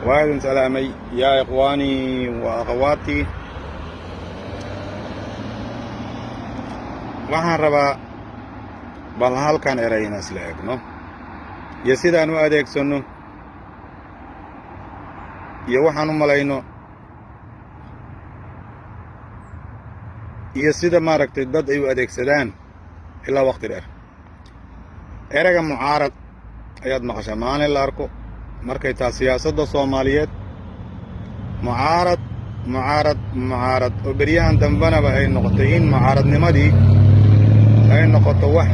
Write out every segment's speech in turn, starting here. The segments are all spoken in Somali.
Waa idin salaamay, yaa ikhwaanii wa akhawaatii. Waxaan rabaa bal halkan eray inaan isla eegno iyo sidaan u adeegsanno iyo waxaan u malayno iyo sida, maaragtay, dad ay u adeegsadaan ilaa waqti dheer. Erayga mucaarad ayaad maqashaa maalin la arko markay taa siyaasadda Soomaaliyeed. Mucaarad, mucaarad, mucaarad, oo beryahan dambenaba ay noqotay in mucaaradnimadii ay noqoto wax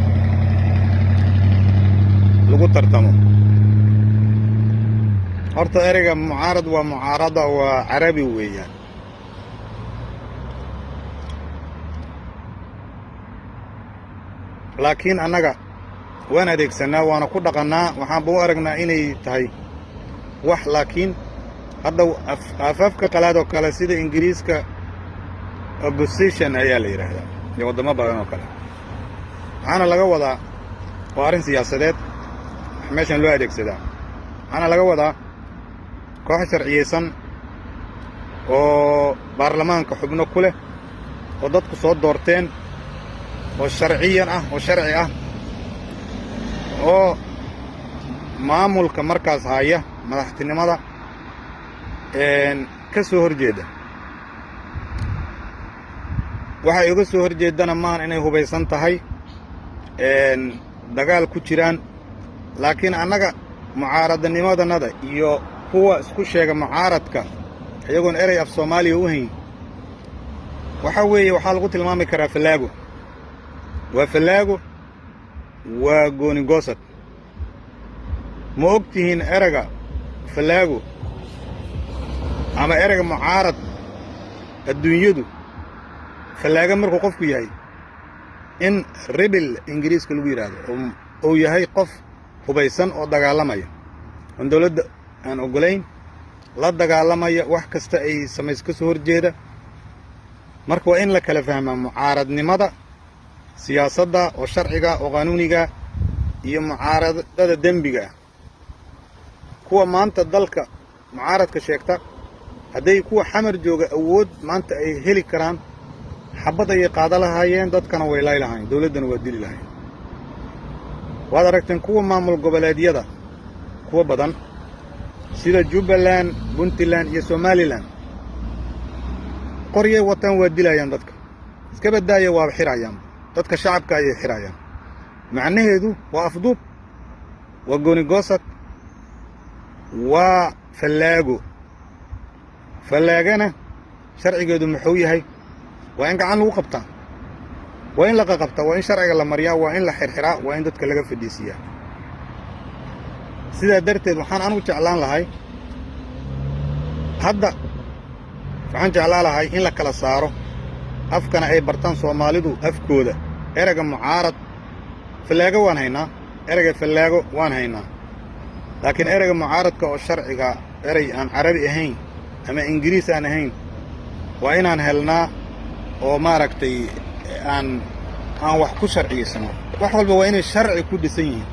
lagu tartamo. Horta ereyga mucaarad waa mucaarada, waa Carabi weeyaan. Laakiin annaga waan adeegsannaa, waana ku dhaqannaa, waxaanba u aragnaa inay tahay wax. Laakiin hadda afafka qalaad oo kale, sida Ingiriiska, opposition ayaa la yidhaahdaa, iyo waddamo badan oo kale. Waxaana laga wadaa waa arrin siyaasadeed wax meeshan loo adeegsadaa. Waxaana laga wadaa koox sharciyeysan oo baarlamaanka xubno ku leh oo dadku soo doorteen oo sharciyan ah oo sharci ah oo maamulka markaas haya madaxtinimada ka soo hor jeeda. Waxay uga soo hor jeedana maahan inay hubaysan tahay, dagaal ku jiraan. Laakiin annaga mucaaradanimadanada iyo kuwa isku sheega mucaaradka, iyagoon erey af Soomaaliya u hayn, waxaa weeye waxaa lagu tilmaami karaa fallaago. Waa fallaago, waa goonigoosad. Ma og tihiin erayga fallaago ama ereyga mucaarad? Adduunyadu fallaago markuu qofku yahay, in rebel Ingiriiska lagu yidhaahdo, uu yahay qof hubaysan oo dagaalamaya, oon dawladda aan oggolayn, la dagaalamaya, wax kasta ay samays ka soo horjeeda. Marka waa in la kala fahmaa mucaaradnimada siyaasadda oo sharciga oo qaanuuniga iyo mucaaradada dembiga ah. Kuwa maanta dalka mucaaradka sheegta, hadday kuwa Xamar jooga awood maanta ay heli karaan, xabad ayay qaada lahaayeen, dadkana way lay lahaayeen, dawladdana waa dili lahaayeen. Waad aragteen kuwa maamul goboleedyada, kuwa badan sida Jubbaland, Puntland iyo Somaliland, qoryay wataan, waa dilayaan dadka. Iska badaaya, waaba xirayaan dadka shacabka ayay xirayaan. Macnaheedu waa afduub, waa goonigoosad, waa fallaago. Fallaagana sharcigeedu muxuu yahay? Waa in gacan lagu qabtaa, waa in la qaqabtaa, waa in sharciga la mariyaa, waa in la xirxiraa, waa in dadka laga fadhiisiiyaa. Sidaa darteed waxaan anugu jeclaan lahay, hadda waxaan jeclaan lahay in la kala saaro afkana, ay bartaan Soomaalidu afkooda ereyga mucaarad. Fallaago waan haynaa, ereyga fallaago waan haynaa, laakiin ereyga mucaaradka oo sharciga, erey aan Carabi ahayn ama Ingiriis aan ahayn, waa inaan helnaa oo, maaragtay, aan wax ku sharciyaysano. Wax walba waa inay sharci ku dhisan yihiin.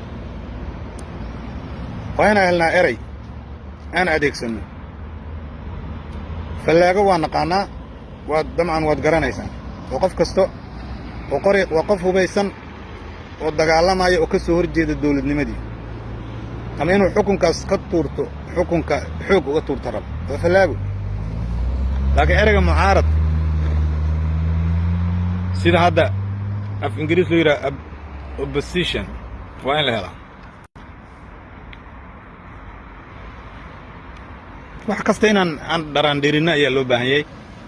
Waa inaan helnaa erey aan adeegsanno. Fallaago waa naqaanaa, waad dabcan waad garanaysaan, oo qof kasta oo qori waa qof hubaysan oo dagaalamaya oo ka soo hor jeeda dawladnimadii, ama inuu xukunkaas ka tuurto, xukunka xoog uga tuurto rabo, waa fallaago. Laakiin ereyga mucaarad, sida hadda af Ingiriis loo yidhaha opposition, waa in la helaa. Wax kasta inaan aan dharaandhirinno ayaa loo baahan yahay.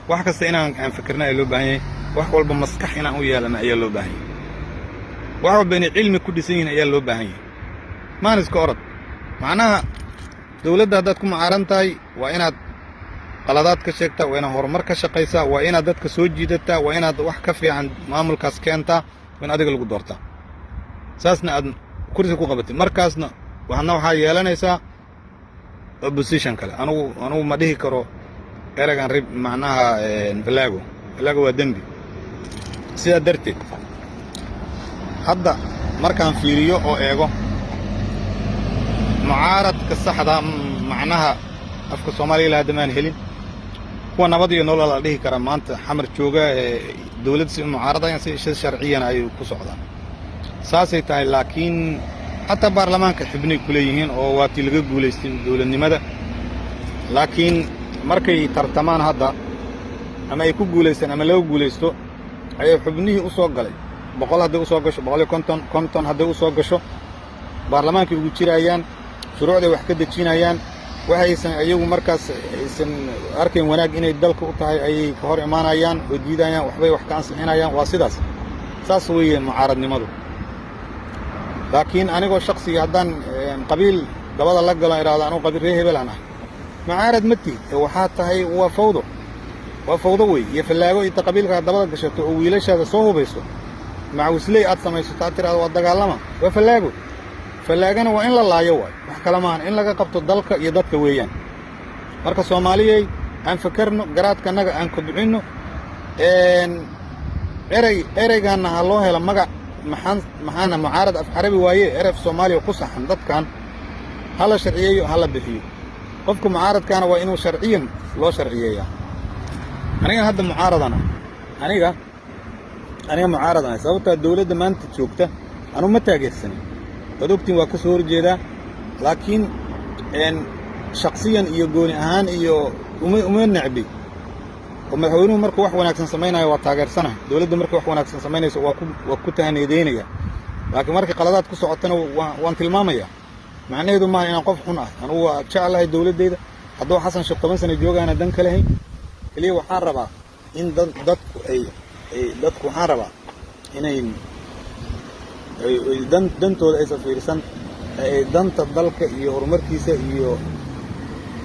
Wax kasta inaan aan fikirno ayaa loo baahan yahay. Wax walba maskax inaan u yeelano ayaa loo baahan yahay. Wax walba inay cilmi ku dhisan yihiin ayaa loo baahan yahay. Maan iska orod. Macnaha dawladda haddaad ku mucaaran tahay, waa inaad qaladaad ka sheegtaa, waa inaad horumar ka shaqaysaa, waa inaad dadka soo jiidataa, waa inaad wax ka fiican maamulkaas keentaa, waa in adiga lagu doortaa, saasna aad kursi ku qabatid. Markaasna waxna waxaa yeelanaysaa opposition kale. Anugu ma dhihi karo ereygan rib, macnaha fallaago. Fallaago waa dembi. Sidaa darteed hadda markaan fiiriyo oo eego mucaaradka saxda, macnaha Afka Soomaaliya ilaa hadda maan helin. Kuwa Nabad iyo Nolol la dhihi karaa maanta Xamar jooga ee dowladda si mucaaradayaan, si sharciyana ay ku socdaan, saasay tahay. Laakiin xataa baarlamaanka xubnay ku leeyihiin oo waa tii laga guulaystay dowladnimada. Laakiin markay tartamaan hadda ama ay ku guulaystaan ama laga guulaysto, ayay xubnihii u soo galay, 100 hadday u soo gasho, 150, 50 hadday u soo gasho, baarlamaankay ugu jiraayaan, shuruucday wax ka dejinayaan. Waxaysan iyagu markaas aysan arkayn wanaag inay dalka u tahay ayay ka hor imaanayaan oo diidayaan, waxbay wax ka ansixinayaan. Waa sidaas, saas weeye mucaaradnimadu. Laakiin anigoo shaksiga haddaan qabiil dabada la galo, idhahdo anugu qabiil ree hebelaan ah, mucaarad ma tihid ee waxaa tahay waa fawdo, waa fawdo wey iyo fallaago. Inta qabiilkaa dabada gashato oo wiilashaada soo hubayso, macawisley aad samaysato, aad tidhahdo waa dagaalama, waa fallaago. Fallaagana waa in la laayo waay, wax kale maahan, in laga qabto dalka iyo dadka weeyaan. Marka Soomaaliyey, aan fakarno, garaadkanaga aan kobcinno, erey ereygaanna ha loo helo magac. Maxaan maxaana mucaarad af Carabi waaye, erey Soomaaliya ku saxan dadkan ha la sharciyeeyo, ha la bixiyo. Qofka mucaaradkaana waa inuu sharciyan loo sharciyeeyaa. Aniga hadda mucaaradana, aniga mucaaradan, sababtaa dawladda maanta joogta anu ma taageersanin, waad ogtiin, waa ka soo horjeedaa. Laakiin shaksiyan iyo gooni ahaan iyo uma necbi oo madaxweynuhu markuu wax wanaagsan samaynayo waa taageersanahay, dawladda markay wax wanaagsan samaynayso waa ku tahaniyadeynaya, laakiin markay qaladaad ku socotana waan tilmaamaya. Macnaheedu maaha inaan qof xun ah. Anugu waa jeclahay dawladdeyda. Hadduu Xasan Sheekh 10 sano joogaana dan ka lahayn. Keliya waxaan rabaa in dadku ay dadku, waxaan rabaa inay dan dantooda aysan fiirsan, ay danta dalka iyo horumarkiisa iyo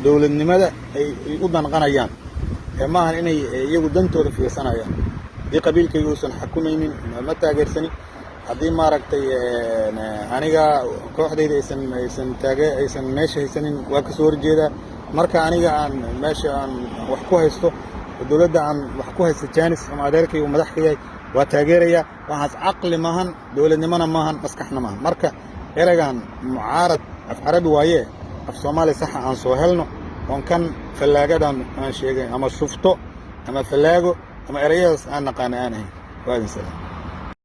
dawladnimada ay u danqanayaan ee maahan inay iyagu dantooda fiirsanayaan. Haddii qabiilkayga uusan xakumaynin, ma taageersanin. Haddii, maaragtay, aniga kooxdayda aysan taage aysan meesha haysanin, waa ka soo horjeedaa. Marka aniga aan meesha aan wax ku haysto, dawladda aan wax ku haysto, janis ama adeerkay uu madax ka yahay, waa taageerayaa. Waxaas caqli maahan, dawladnimona maahan, maskaxna maahan. Marka ereygan mucaarad af Carabi waaye, af Soomaaliya saxa aan soo helno oon kan fallaagadan aan sheegay ama shufto ama fallaago ama ereyadaas aan naqaana aan ahayn. Waa idin salaam.